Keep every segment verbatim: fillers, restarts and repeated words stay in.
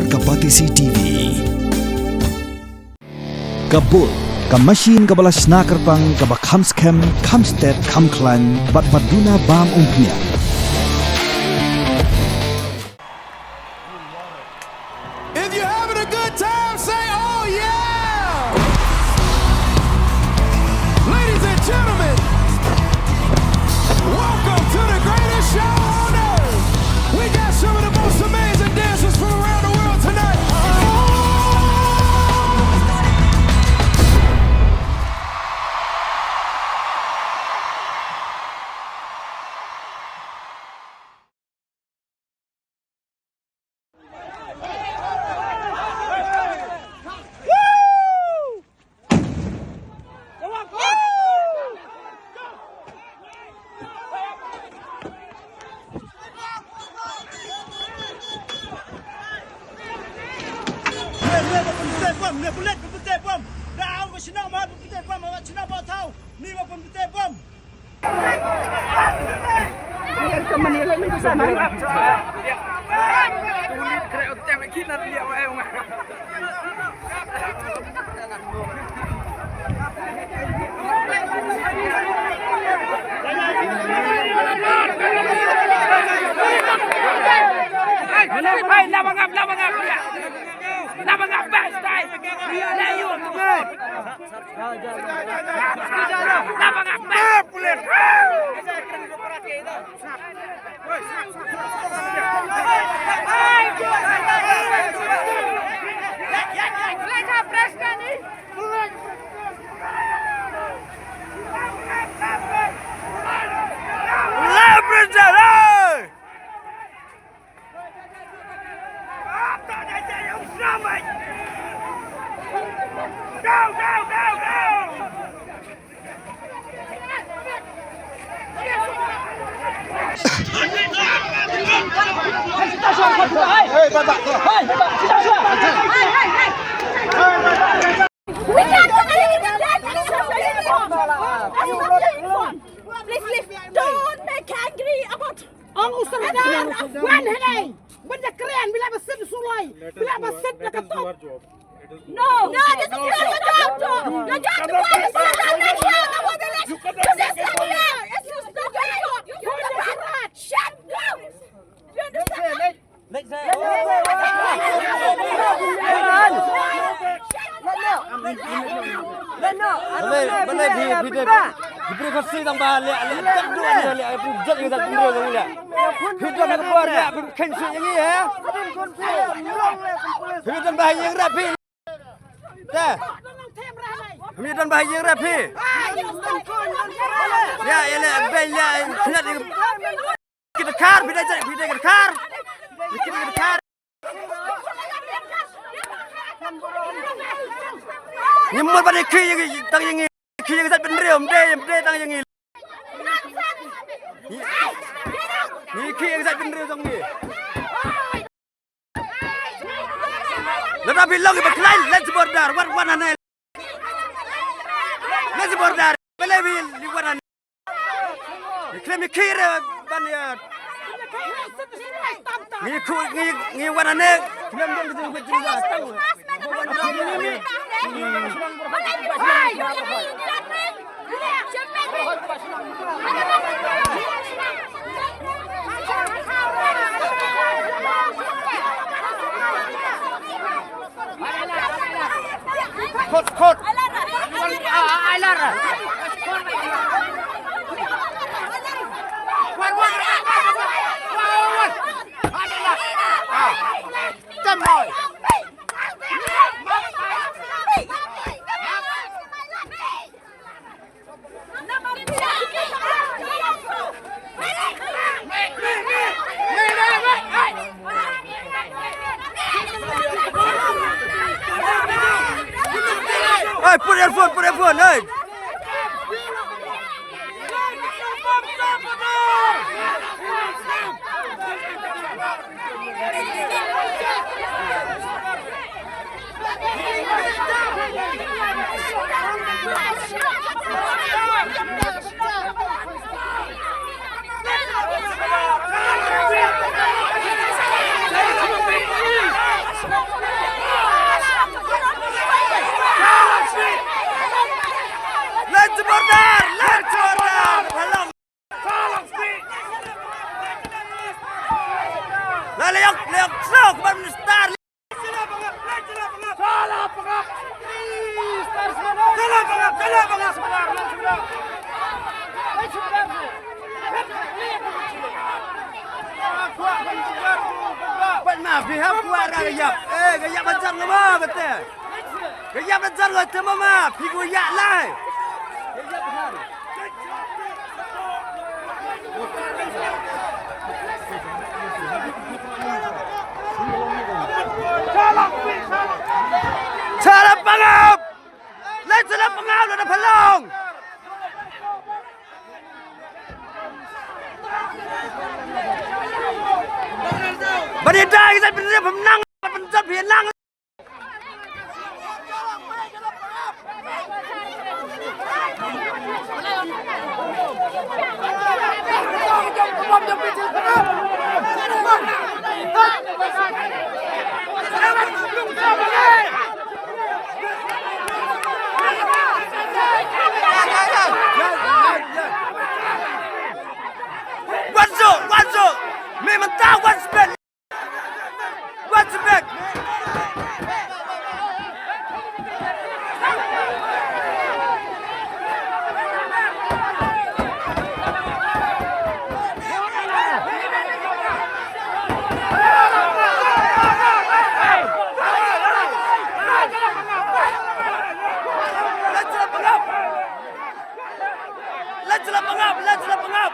Ka Batesi T V. Ka Bull, ka machine kaba la shna kyrpang, kaba kham skhem, kham stet, kham khlaiñ, bad ba duna bam umphniang. If you're having a good time, say, "Oh, yeah!" Ladies and gentlemen, welcome to the greatest show on earth. We got some of the most amazing dancers from around the world tonight. Please, please, don't make angry about Ong u Sordar wan hangne ban ïakren, ba la ba sit suloi, ba la ba sit na ka top. No, no, this is not your job. Your job is to go and sit down there and work the election. This is not here. This is not your job. You understand? Shut up. You understand? Balei, balei phi, phi dei, phi briew Khasi tang ba leh, leh jat duh ne, leh pynjot ïa ka jait bynriew jong ngi leh. Phi don ha ka por leh phi khein shuh ïa ngi, he? Phi don ba ha ïing rep phi. Te. Phi don ba ha ïing rep phi. Ïa, ïa leh beiñ leh, khyndiat ïa ka Ki dkhar, phi dei, phi dei ki dkhar. Phi dei ki dkhar. Ngim mut ban ïa khih ïa ngi, tang ïa ngi. Khih ïa ngi jait bynriew, ym dei, ym dei tang ïa ngi. Ngi khih ïa ngi jait bynriew jong ngi. Lada phi long kiba khlaiñ, leit sha border, wat wan hangne. Leit sha border, balei phi wan hangne. Khlem ïa khih re ban ïa. Ngi khu, ngi, ngi wan hangne. Khlem don ka jingpynjah. Khot, khot. Hey, put earphone, put earphone, hey. La leh ïa u, leh ïa u, snoh, ban minister. Wat ma phi hap kwah ra ka ïap. Eh, ka ïap hajar nga ma kata. Ka ïap hajar nga te ma ma. Phi kwah ïa lai. Shala pangap. Lai shala pangap la da phalong. Bani dai kita bini pemnang, pemnang. Wan zo, wan zo. Me mynta wan spet. Wan spet. Let's la pangap, let's la pangap.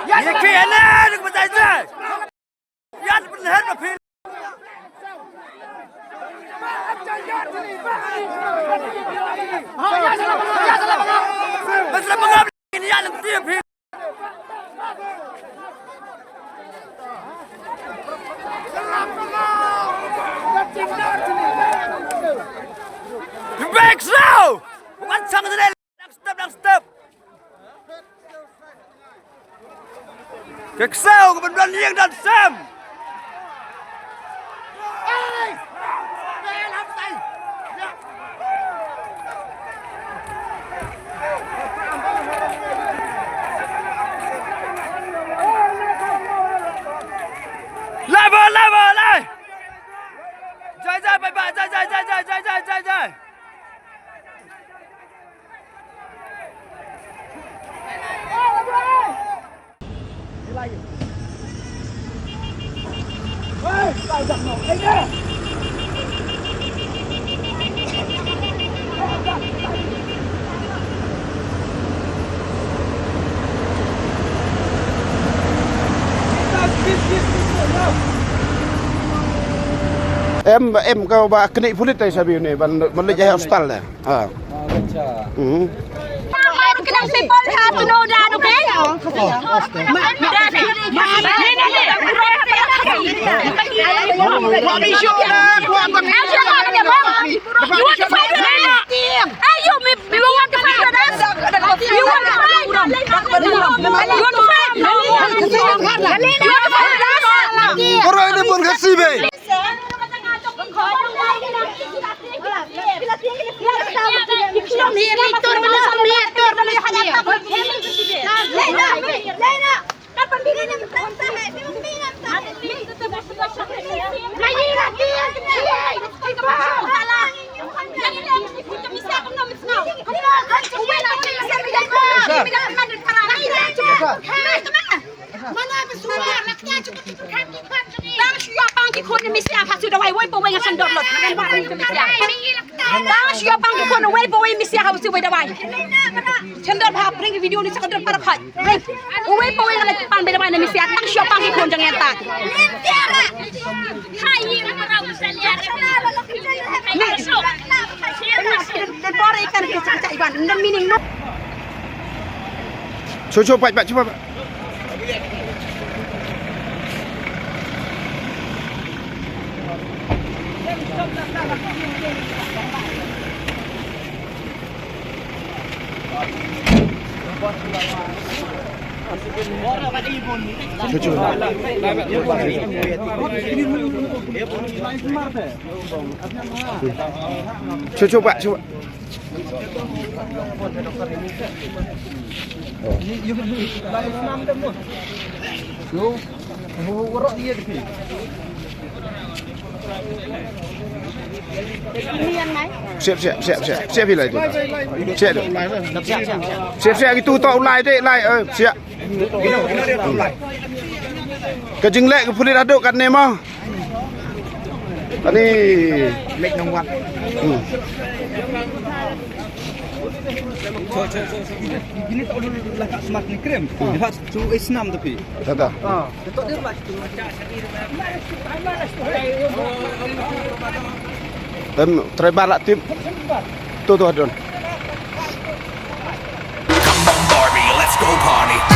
Ye ki ene dik batai jai. Yan pynher ma phi. Let's la pangap. Yan phi. Back slow! Wan sang dei. Dang step, dang step. Ka ksew ka ban don ïing don sem. Level, level, eh. Jai, jai, bye, bye, jai, jai, jai. Em, em, kaba knieh pulit tai shabi une ban, ban leit ïa hospital de. Ha. Acha. Mhm. People have to know that, okay? You want to fight with us? Hey, you, me, you want to fight with us? You want to fight? You want to fight? You want to fight with us? Koro ini pun kasi be. Tang shu ïa pang ki khun ne misia ha shu dawai wei pa wei nga sendor lot. Tang shu ïa pang ki khun wei pa wei misia ha shu wei dawai. Sendor ha pring video ni sa ka dor para phai. Wei pa wei nga pan wei dawai ne misia tang shu ïa pang ki khun jong ïa ta. Hai ni ma rau sa lia. Ni. Bore kan ke sa ka iban. Nda meaning no. Cho, cho, pat, pat, cho, pat. Cho, cho. Cho, cho, pat, cho, pat. Siap, siap, siap, siap. Siap, phi lai tu. Siap tu. Siap, siap, gitu tau lai dek, lai. Eh, siap. Ka jingleh ka pulit haduh katne mo. Kane. Lek nong wat. Hmm. Gini tak ulun lah kat smart ni krim. Hmm. Dia tu isnam tapi. Kata. Ah. Em, try bar lah tip. Tu tu adon. Come on, Barbie, let's go party.